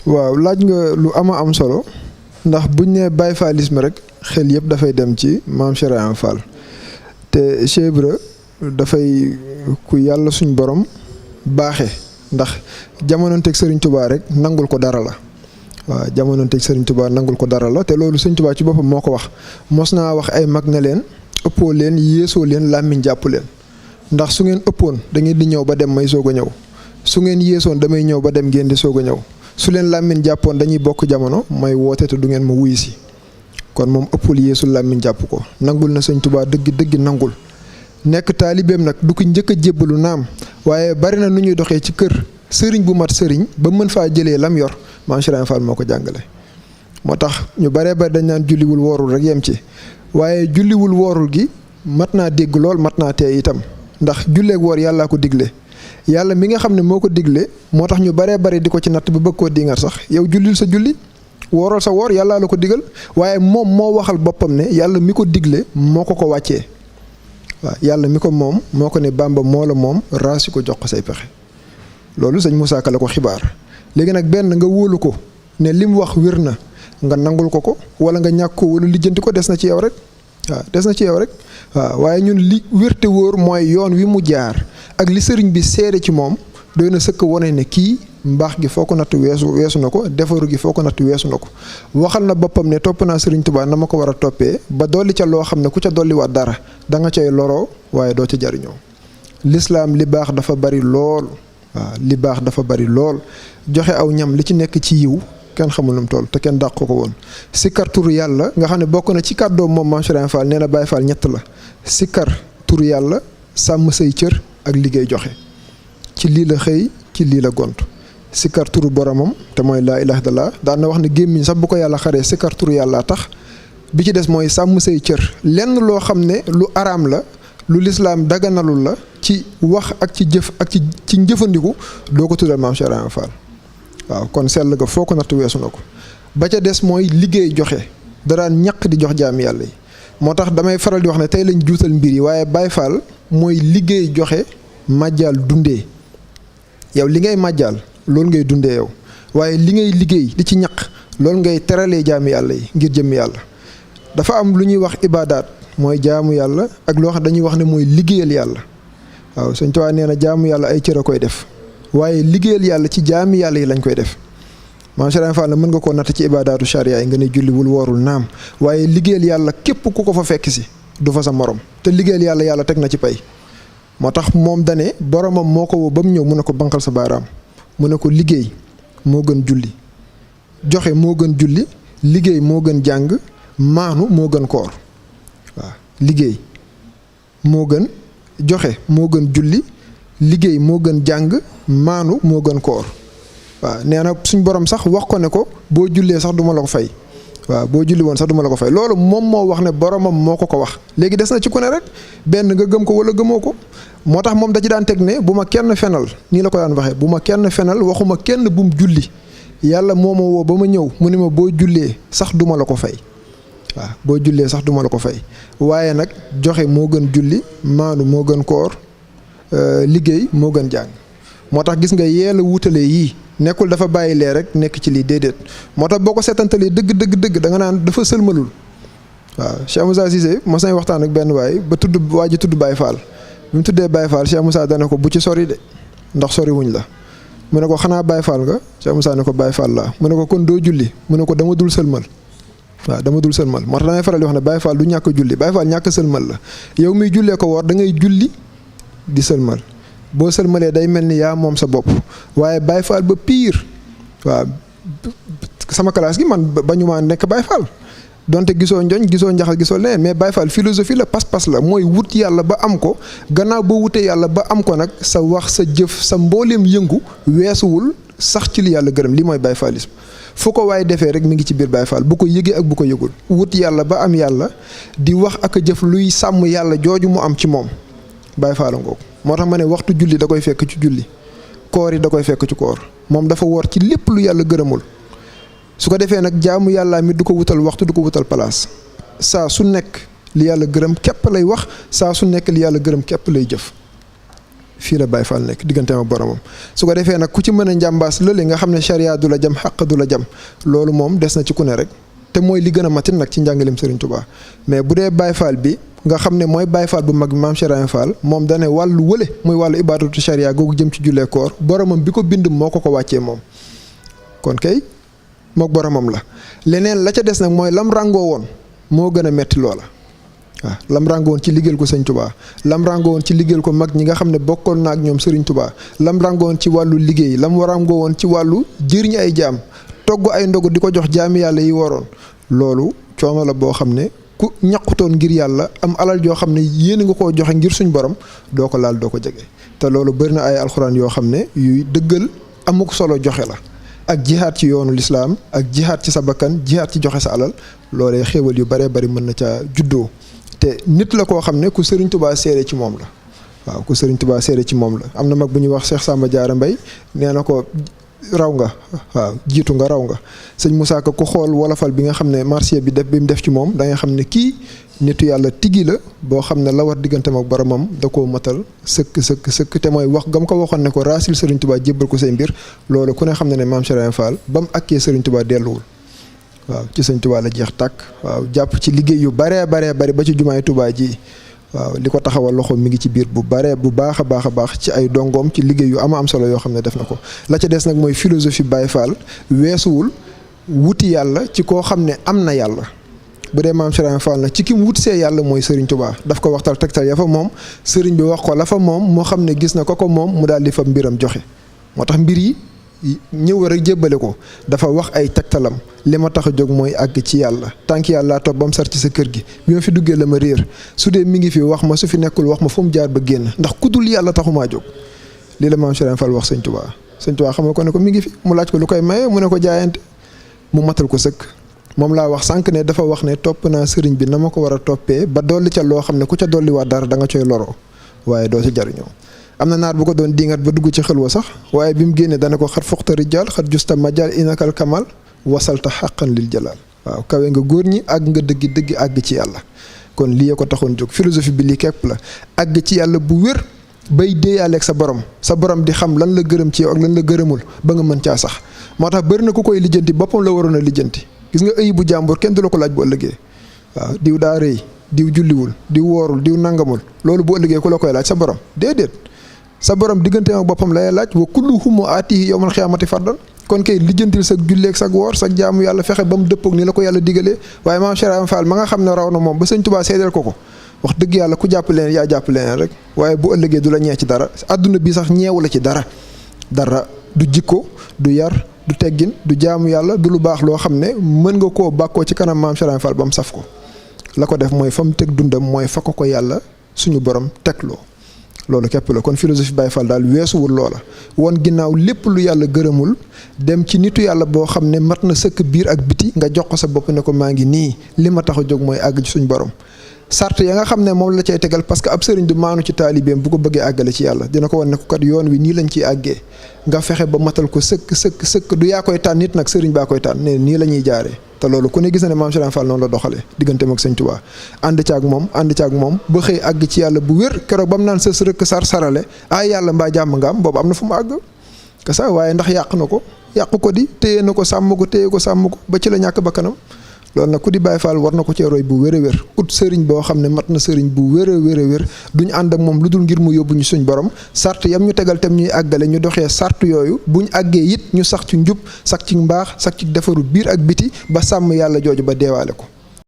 waaw laaj nga lu am solo ndax buñ nee Baye Fallisme rek xel yëpp dafay dem ci maam Cheikh Ibrahima Fall te Cheikh Ibra dafay ku yàlla suñ borom baaxe ndax jamononteeg Serigne Touba rek nangul ko dara la waaw jamononteeg Serigne Touba nangul ko dara la te loolu Serigne Touba ci boppam moo ko wax mos naa wax ay mag ne leen ëppoo leen yéesoo leen làmmiñ jàpp leen ndax su ngeen ëppoon da ngeen di ñëw ba dem may soog a ñëw su ngeen yéesoon damay ñëw ba dem ngeen di soog a ñëw su leen làmmiñ jàppoon dañuy bokk jamono may woote te du ngeen ma wuyu si kon moom ëppul yeesul làmmiñ jàpp ko nangul na Sëñ Tuubaa dëgg nangul nekk taalibeem nag du ko njëkk a jébbalu naam waaye bari na nu ñuy doxee ci kër sëriñ bu mat sëriñ ba mën faa jëlee lam yor Maam Cheikh Ibrahima Fall moo ko jàngale. moo tax ñu baree bari dañ naan julliwul woorul rek yem ci waaye julliwul woorul gi mat naa dégg lool mat naa tee itam ndax julleeg woor yàllaa ko digle. yàlla mi nga xam ne moo ko digle moo tax ñu baree bari di ko ci natt ba bëgg koo dingat sax yow jullil sa julli wooral sa woor yàllaa la ko digal waaye moom moo waxal boppam ne yàlla mi ko digle moo ko wàccee waaw yàlla mi ko moom moo ko ne Bàmba moo la moom raasi ko jox ko say pexe loolu sëñ Moussa Ka la ko xibaar léegi nag benn nga wóolu ko ne li mu wax wér na nga nangul ko wala nga ñàkk ko wala lijjanti ko des na ci yow rek waaw des na ci yow rek waaw waaye ñun li wérte wóor mooy yoon wi mu jaar ak li sëriñ bi seede ci moom doy na sëkk wane ne kii mbaax gi foo ko natt weesu na ko defaru gi foo ko natt weesu na ko waxal na boppam ne topp naa sëriñ Tuubaa na ma ko war a toppee ba dolli ca loo xam ne ku ca dolliwaat dara da nga cay loroo waaye doo ca jariñoo lislaam li baax dafa bari lool waaw li baax dafa bari lool joxe aw ñam li ci nekk ci yiw kenn xamul nu mu toll te kenn dàq ko woon sikkar turu yàlla nga xam ne bokk na ci kàddoom moom Maam Cheikh Ibrahima Fall nee na Baye Fall ñett la sikkar turu yàlla sàmm say cër ak liggéey joxe ci lii la xëy ci lii la gont sikkar turu boromam te mooy laa ilaaha illallaah daan na wax ne gémmiñ sax bu ko yàlla xaree sikkar turu yàlla tax bi ci des mooy sàmm say cër lenn loo xam ne lu araam la lu lislaam daganalul la ci wax ak ci jëf ak ci njëfandiku doo ko tuddal Maam Cheikh Ibrahima Fall waaw kon sell ga foo ko natt weesu na ko ba ca des mooy liggéey joxe daraan ñaq di jox jaami yàlla yi moo tax damay faral di wax ne tey lañ juutal mbir yi waaye Baye Fall mooy liggéey joxe màjjaal dundee yow li ngay màjjaal loolu ngay dundee yow waaye li ngay liggéey di ci ñaq loolu ngay teralee jaami yàlla yi ngir jëmmi yàlla dafa am lu ñuy wax ibaadaat mooy jaamu yàlla ak loo xam dañuy wax ne mooy liggéeyal yàlla waaw Sëñ Tuubaa nee na jaamu yàlla ay cër a koy def waaye liggéeyal yàlla ci jaami yàlla yi lañ koy def Maam Cheikh Ibrahima Fall na mën nga koo natt ci ibaadaatu charia yi nga ne julliwul woorul naam waaye liggéeyal yàlla képp ku ko fa fekk si du fa sa morom te liggéeyal yàlla yàlla teg na ci pay moo tax moom dane boromam moo ko woo ba mu ñëw mu ne ko banqal sa baaraam mu ne ko liggéey moo gën julli joxe moo gën julli liggéey moo gën jàng maanu moo gën koor waaw liggéey moo gën joxe moo gën julli liggéey moo gën jàng maanu moo gën koor waaw nee na suñ borom sax wax ko ne ko boo jullee sax duma la ko fay waaw boo julli woon sax duma la ko fay loolu moom moo wax ne boromam moo ko wax léegi des na ci ku ne rek benn nga gëm ko wala gëmoo ko moo tax moom da ci daan teg ne bu ma kenn fenal nii la ko daan waxee bu ma kenn fenal waxuma kenn bum julli yàlla moo ma woo ba ma ñëw mu ne ma boo jullee sax duma la ko fay waaw boo jullee sax duma la ko fay waaye nag joxe moo gën julli maanu moo gën koor liggéey moo gën jàng moo tax gis nga yeela wutalee yii nekkul dafa bàyyi lee rek nekk ci lii déedéet moo tax boo ko seetantalee dëgg da nga naan dafa sëlmalul waaw Cheikh Moussa Cissé mos nañ waxtaan ak benn waay ba tudd waa ji tudd Baye Fall bi mu tuddee Baye Fall Cheikh Moussa dana ko bu ci sori de ndax sori wuñ la mu ne ko xanaa Baye Fall nga Cheikh Moussa ne ko Baye Fall laa mu ne ko kon doo julli mu ne ko dama dul sëlmal waaw dama dul sëlmal moo tax damay faral di wax ne Baye Fall du ñàkk julli Baye Fall ñàkk sëlmal la yow miy jullee ko woor da ngay julli di sëlmal boo sëlmalee day mel ni yaa moom sa bopp waaye Baye Fall ba pire waaw sama classe gi man bañu maa nekk Baye Fall donte gisoo njoñ gisoo njaxal gisoo leneen mais Baye Fall philosophie la pas-pas la mooy wut yàlla ba am ko gannaaw boo wutee yàlla ba am ko nag sa wax sa jëf sa mbooleem yëngu weesuwul sax ci li yàlla gërëm li mooy Baye Fallisme fu ko waaye defee rek mi ngi ci biir Baye Fall bu ko yëgee ak bu ko yëgul wut yàlla ba am yàlla di wax ak a jëf luy sàmm yàlla jooju mu am ci moom Baye Fall ngoogu moo tax ma ne waxtu julli da koy fekk ci julli koor yi da koy fekk ci koor moom dafa woor ci lépp lu yàlla gërëmul su ko defee nag jaamu yàlla mi du ko wutal waxtu du ko wutal place saa su nekk li yàlla gërëm képp lay wax saa su nekk li yàlla gërëm képp lay jëf fii la Baye Fall nekk digganteem ak boromam. su ko defee nag ku ci mën a njàmbaas lële nga xam ne charia du la jam xaq du la jam loolu moom des na ci ku ne rek te mooy li gën a matin nag ci njàngaleem Serigne Touba mais bu dee Baye Fall bi nga xam ne mooy Baye Fall bu mag bi maam Cheikh Ibrahima Fall moom dane wàllu wële muy wàllu ibaadatu charia googu jëm ci jullee koor boromam bi ko bind moo ko wàccee moom kon kay mook boromam la leneen la ca des nag mooy lam ràngoo woon moo gën a metti loola waaw lam ràngoo woon ci liggéeyal ko sëñ Touba lam ràngoo woon ci liggéeyal ko mag ñi nga xam ne bokkoon na ak ñoom Serigne Touba lam ràngoo woon ci wàllu liggéey lam ràngoo woon ci wàllu jëriñ ay jaam togg ay ndogu di ko jox jaami yàlla yi waroon loolu coono la boo xam ne ku ñaqutoon ngir yàlla am alal joo xam ne yéen nga koo joxe ngir suñ borom doo ko laal doo ko jege te loolu bëri na ay alxuraan yoo xam ne yuy dëggal amuk solo joxe la ak jihaat ci yoonu lislaam ak jihaat ci sa bakkan jihaat ci joxe sa alal loolee xéewal yu bëree bëri mën na ca juddoo te nit la koo xam ne ku Serigne Touba seere ci moom la waaw ku Serigne Touba seere ci moom la am na mag bu ñuy wax Cheikh Samba Diarra Mbaye nee na ko raw nga waaw jiitu nga raw nga sëñ Moussa Ka ku xool wolofal bi nga xam ne marché bi mu def ci moom da nga xam ne kii nitu yàlla tigi la boo xam ne la war digganteem ak boromam da koo matal sëkk te mooy wax gam ko waxoon ne ko raasil Serigne Touba jébbal ko say mbir loolu ku ne xam ne maam Cheikh Ibrahima Fall ba mu akkee Serigne Touba delluwul waaw ci Serigne Touba la jeex tàkk waaw jàpp ci liggéey yu baree bari ba ci jumaay Touba ji waaw li ko taxawal loxo mi ngi ci biir bu baax a baax ci ay dongoom ci liggéey yu am solo yoo xam ne def na ko la ca des nag mooy philosophie Baye Fall weesuwul wuti yàlla ci koo xam ne am na yàlla bu dee maam Cheikh Ibrahima Fall nag ci ki mu wut see yàlla mooy Serigne Touba daf ko waxtal tegtal ya fa moom Serigne bi wax ko la fa moom moo xam ne gis na ko moom mu daal di fa mbiram joxe moo tax mbir yi ñëw rek jébbale ko dafa wax ay tegtalam li ma tax a jóg mooy àgg ci yàlla tànk yàlla topp ba mu sar ci sa kër gi bi ma fi duggee la ma réer su dee mi ngi fi wax ma su fi nekkul wax ma fu mu jaar ba génn ndax ku dul yàlla taxumaa jóg lii la maam Cheikh Ibrahima Fall wax sëñ Touba xamal ko ne ko mi ngi fi mu laaj ko lu koy maye mu ne ko jaayante mu matal ko sëkk moom laa wax sànq ne dafa wax ne topp naa sëriñ bi na ma ko war a toppee ba dolli ca loo xam ne ku ca dolli waa dara da nga coy loroo waaye doo ci jariñoo am na naar bu ko doon dingat ba dugg ci xelwa sax waaye bi mu génnee dana ko xat fuxta rijal xat justa majal inakal kamal wasalta xaqan lil jalal waaw kawe nga góor ñi àgg nga dëgg àgg ci yàlla kon lii ko taxoon jóg philosophie bi lii képp la àgg ci yàlla bu wér bay déeyaaleeg sa borom di xam lan la gërëm ci yow ak lan la gërëmul ba nga mën caa sax moo tax bëri na ku koy lijjanti boppam la waroon a lijjanti gis nga ëyi bu jàmbur kenn du la ko laaj bu ëllëgee waaw diw daa rëy diw julliwul diw woorul diw nangamul loolu bu ëllëgee ku la koy laaj sa borom déedéet sa borom diggante ak boppam lay laaj wa kulluhum aatihi yawmal xiyaamati fardan kon kay lijjantil sa julleeg sa woor sa jaamu yàlla fexe ba mu dëppoog ni la ko yàlla digalee waaye maam Cheikh Ibrahima Fall ma nga xam ne raw na moom ba sëñ Touba seedeel ko wax dëgg yàlla ku jàpp leen yaa jàpp leen rek waaye bu ëllëgee du la ñee ci dara adduna bi sax ñeewu la ci dara du jikko du yar du teggin du jaamu yàlla du lu baax loo xam ne mën nga koo bàkkoo ci kanam maam Cheikh Ibrahima Fall ba mu saf ko la ko def mooy fa mu teg dundam mooy fa ko yàlla suñu borom tegloo loolu képp la kon philosophie Baye Fall daal weesuwul loola woon ginnaaw lépp lu yàlla gërëmul dem ci nitu yàlla boo xam ne mat na sëkk biir ak biti nga jox ko sa bopp ne ko maa ngi nii li ma tax a jóg mooy àgg ci suñu borom sart ya nga xam ne moom la cay tegal parce que ab sëriñ du maanu ci taalibeem bu ko bëggee àggale ci yàlla dina ko wan ne ko kat yoon wi nii lañ ciy àggee nga fexe ba matal ko sëkk du yaa koy tànn nit nag sëriñ baa koy tànn ne nii la ñuy jaaree te loolu ku ne gis na ne maam Cheikh Ibrahima Fall noonu la doxalee digganteem ak sëñ Touba ànd caag moom ba xëy àgg ci yàlla bu wér keroog ba mu naan sës rëkk sarale ay yàlla mbaa jàmm nga am boobu am na fu mu àgg que ça waaye ndax yàq ko di téye na ko sàmm ko ba ci la ñàkk bakkanam loolu nag ku di Baye Fall war na ko cee roy bu wér a wér ut sëriñ boo xam ne mat na sëriñ bu wér a wér duñ ànd ak moom lu dul ngir mu yóbbu ñu suñ borom sart yam ñu tegal tam ñuy àggale ñu doxee sart yooyu buñ àggee it ñu sax ci njub sax ci mbaax sax ci defaru biir ak biti ba sàmm yàlla jooju ba deewaale ko